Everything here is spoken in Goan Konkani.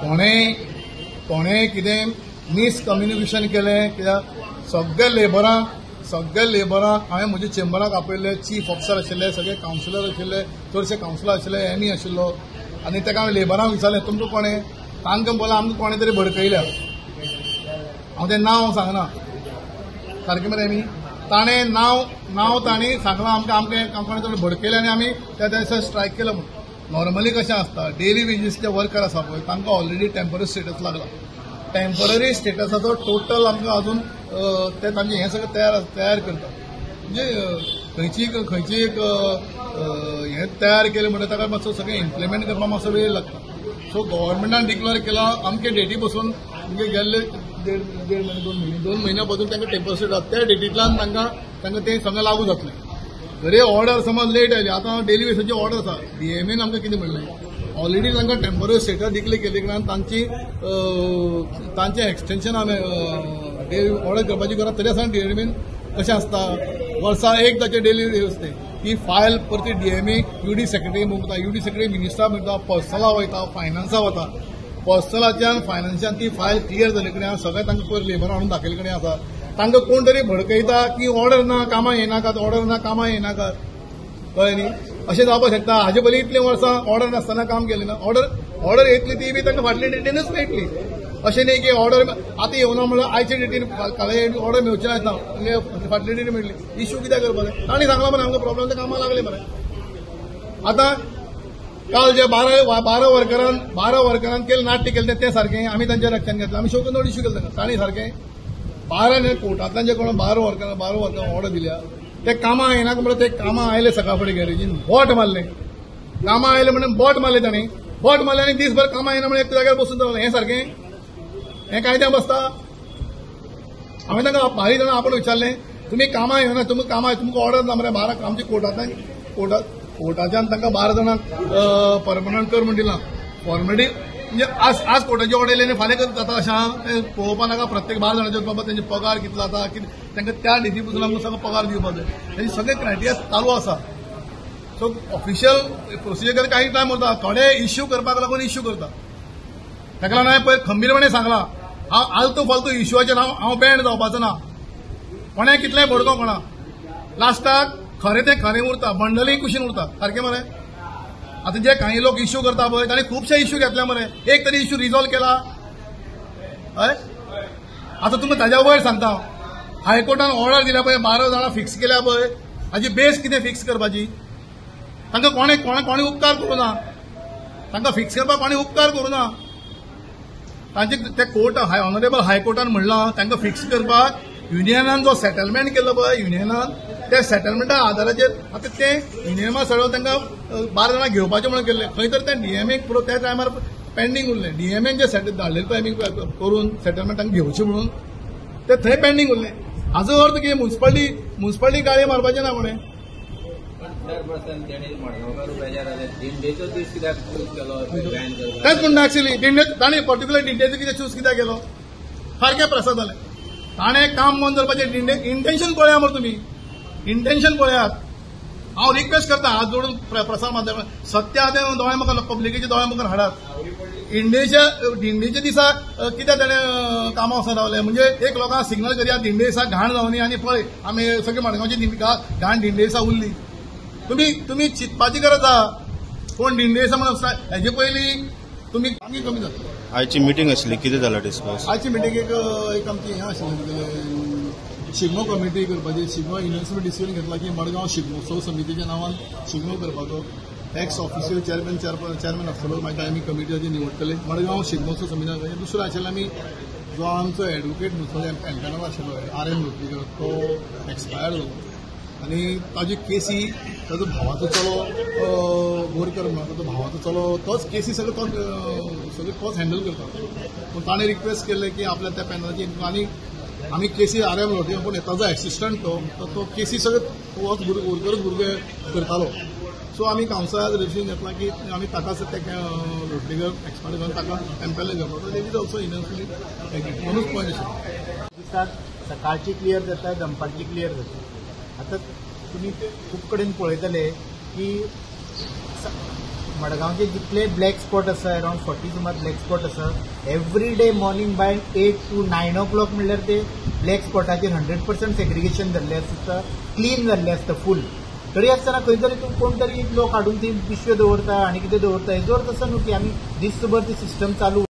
कोणें कोणें कितें मिसकम्युनिकेशन केलें कित्याक सगळे लेबरांक हांवें म्हज्या चेंबराक आपयल्ले, चीफ ऑफिसर आशिल्ले, सगळे कावन्सिलर आशिल्ले, चडशे कावन्सिलर आशिल्ले, एम ई आशिल्लो आनी ताका हांवें लेबरांक विचारलें तुमकां कोणें, तांकां बोला आमकां कोणें तरी भडकयल्या, हांव तें नांव सांगना सारकें मरे एम ई, ताणें नांव तांणी सांगलां आमकां आमकां कोणें तरी भडकयलें आनी आमी त्या दिसा स्ट्रायक केलो म्हूण. नॉर्मली कशें आसता, डेली वेजीस जे वर्कर आसा पळय तांकां ऑलरेडी टेम्पररी स्टेटस लागला, टेम्पररी स्टेटसाचो टोटल आमकां अजून ते तांचे हें सगळें तयार करता, म्हणजे खंयची एक हें तयार केलें म्हणटा ताका मातसो सगळें इम्प्लिमेंट करपाक मातसो वेळ लागता. सो गव्हर्मेंटान डिक्लेअर केला अमके डेटी पसून, म्हणजे गेल्ले देड म्हयने 2 म्हयन्या पासून तांकां टेम्पररी स्टेटस, त्या डेटींतल्यान तांकां तांकां तें सगळें लागू जातलें. जरी ऑर्डर समज लेट आयली, आतां डेली बेसीसची ऑर्डर आसा, डीएमएन आमकां कितें म्हणलें, ऑलरेडी तांकां टेम्पररी स्टेटस डिक्लेअर केल्ले कारणान तांची तांचें एक्सटेन्शन आमी ऑर्डर करपाची गरज तरी आसतना डीएमएन कशें आसता वर्सा एकदाचें डेली आसता ती फायल परती डीएमए युडी सेक्रेटरी वता, युडी सेक्रेटरी मिनिस्टरा वयता, पर्सनला वयता, फायनान्सा वता, पर्सनलाच्यान फायनान्सान ती फायल क्लियर जाले कडेन सगळें तांकां पयर लेबरां हाडून दाखयले कडेन आसा. तांकां कोण तरी भडकयता की ऑर्डर ना कामां येनाकात, ऑर्डर ना कामां येनाकात, कळ्ळें न्ही, अशें जावपाक शकता. हाजे पयलीं इतलीं वर्सां ऑर्डर नासतना काम केलें ना, ऑर्डर येतली ती बी तांकां फाटले डेटीनूच मेळटली, अशें न्ही की ऑर्डर आतां येवना म्हणल्यार आयचे डेटीन फाल्यां ऑर्डर मेळची ना, फाटले डेटीन मेळटली. इश्यू कित्याक करपाक तांणी सांगलां मरे आमकां प्रॉब्लम, ते कामां लागले मरे. आतां काल जे 12 वर्करान केलें नाट्य केलें तें सारकें आमी तांचें रक्षण घेतलें, आमी शोक नोट इश्यू केलें तांकां, तांणी सारकें 12 कोर्टांतल्यान जे कोण 12 वर्करांक ऑर्डर दिल्या ते कामां येना म्हणल्यार ते कामां आयले सकाळ फुडें गॅरेजीन बोट मारलें, कामां आयले म्हणून बोट मारलें तांणी, बोट मारलें आनी दीसभर कामां येना म्हणून एक जाग्यार बसून रावलें. हें सारकें हें कायद्यान बसता? हांवें तांकां 12 जाणां आपूण विचारलें तुमी कामां येना, तुमी कामां तुमकां ऑर्डर ना मरे 12 आमच्या कोर्टांतल्यान कोर्टाच्यान तांकां 12 जाणांक परमनंट कर म्हूण दिलां फॉर्मेलिटी, म्हणजे आज कोर्टाची ऑर्डर येयली आनी फाल्यां जाता अशें पळोवपा नाका. प्रत्येक 12 जाणांचेर बाबा तेंचे पगार कितलो जाता, तांकां त्या डेटी पसून आमकां सगळो पगार दिवपाक जाय, तेंचे सगळे क्रायटेरिया चालू आसा. सो ऑफिशियल प्रोसिजर काही टायम उरता, थोडे इश्यू करपाक लागून इश्यू करता. ताका लागून हांवें पयर खंबीरपणे सांगलां हांव आलतू फालतू इश्यूचेर हांव बँड जावपाचो ना, कोणें कितलें भडको कोणा लास्टाक खरें तें खरें उरता, बंडलूय कुशीन उरता सारकें मरे. आतां जे काही लोक इश्यू करता पळय तांणी खुबशे इश्यू घेतले मरे, एक तरी इश्यू रिजॉल्व केला? हय, आतां तुमकां ताज्या वयर सांगता, हायकोर्टान ऑर्डर दिल्या पळय 12 जाणां फिक्स केल्या पळय, हाजी बेस कितें फिक्स करपाची, तांकां कोणें कोणें कोणें उपकार करूं ना, तांकां फिक्स करपाक कोणें उपकार करूं ना. तांचे ते कोर्ट ऑनरेबल हायकोर्टान म्हणलां तांकां फिक्स करपाक युनियनान जो सेटलमेंट केल्लो पळय युनियनान त्या सेटलमेंटा आधाराचेर आतां तें युनियना सगळें तांकां 12 जाणां घेवपाचें म्हणून केल्लें, खंय तर तें डीएमएक पुरो त्या टायमार पेंडींग उरलें. डीएमएन जे धाडलेलें पळय आमी करून सेटलमेंट तांकां घेवचें म्हणून ते थंय पेंडींग उरलें. हाजो अर्थ कितें, मुन्सिपालिटी गाळी मारपाचें ना कोणें. तेंच म्हणटा एक्चुअली दिंडे ताणें पर्टिक्युलर दिंडेचो कितें चूज कित्याक केलो, सारकें प्रसाद जालें. ताणें काम बंद करपाचें दिंडे इंटेन्शन पळया मरे, तुमी इंटेन्शन पळयात. हांव रिक्वेस्ट करता हात जोडून प्रसार माध्यमा सत्य आतां दोळ्या मुखार पब्लिकेच्या दोळ्या मुखार हाडात. दिंडेच्या दिसा कित्याक ताणें कामां वचून रावलें, म्हणजे एक लोकांक सिग्नल करया दिंडे दिसा घाण जावनी आनी पळय आमी सगळे मडगांवची घाण दिंडे दिसा उरली. तुमी चिंतपाची गरज आहा कोण दिंडे दिसा म्हणून हेजे पयलीं तुमी आमी कमी जाता. आयची मिटींग आसली, कितें जालां डिस्कस? आयची मिटींगेक एक आमची हें आशिल्लें शिगमो कमिटी करपाची, शिगमो युनिवर्सिटी डिसिजन घेतला की मडगांव शिगमोत्सव समितीच्या नांवान शिगमो करपाचो. एक्स ऑफिशियल चेअरमॅन आसतलो, मागीर आमी कमिटीची निवडटले मडगांव शिगमोत्सव समिती. दुसरो आशिल्लो आमी जो आमचो एडवोकेट एम्पॅनल आशिल्लो आर एम लोटलीकर, तो एक्सपायर जालो आनी ताजी केसी ताजो भावाचो चलो बोरकर म्हणून ताजो भावाचो चलो तोच केसी सगळो तोच सगळें तोच हँडल करता. पूण ताणें रिक्वेस्ट केल्लें की आपल्या त्या पॅनलाची आनी आमी केसी आर एम लोटलीकर पूण ताजो एसिस्टंट तो केसी सगळें तोच बोरकरूच भुरगे करतालो. सो आमी कावन्सिलाक रेजिस्ट्रेशन घेतलां की आमी ताकाच ते लोटलीकर एक्सपायर करून ताका एम्पेल करपाचो. That is also युनिवर्सिटी म्हणूच पॉयंट आशिल्लो. दिसाक सकाळची क्लियर जाता, दनपारची क्लियर जाता. आतां तुमी खूब कडेन पळयतले की मडगांवचे जितले ब्लॅक स्पॉट आसा, अरावंड 40 सुमार ब्लॅक स्पॉट आसा. Every day morning by 8 to 9 o'clock म्हणल्यार ते ब्लॅक स्पॉटाचेर 100% सेग्रिगेशन जाल्लें आसता, क्लीन जाल्लें आसता फूल. तरी आसतना खंय तरी तूं कोण तरी लोक हाडून ती पिशव्यो दवरता आनी कितें दवरता. हेजो अर्थ असो न्हू की आमी दीसभर ती सिस्टम चालू.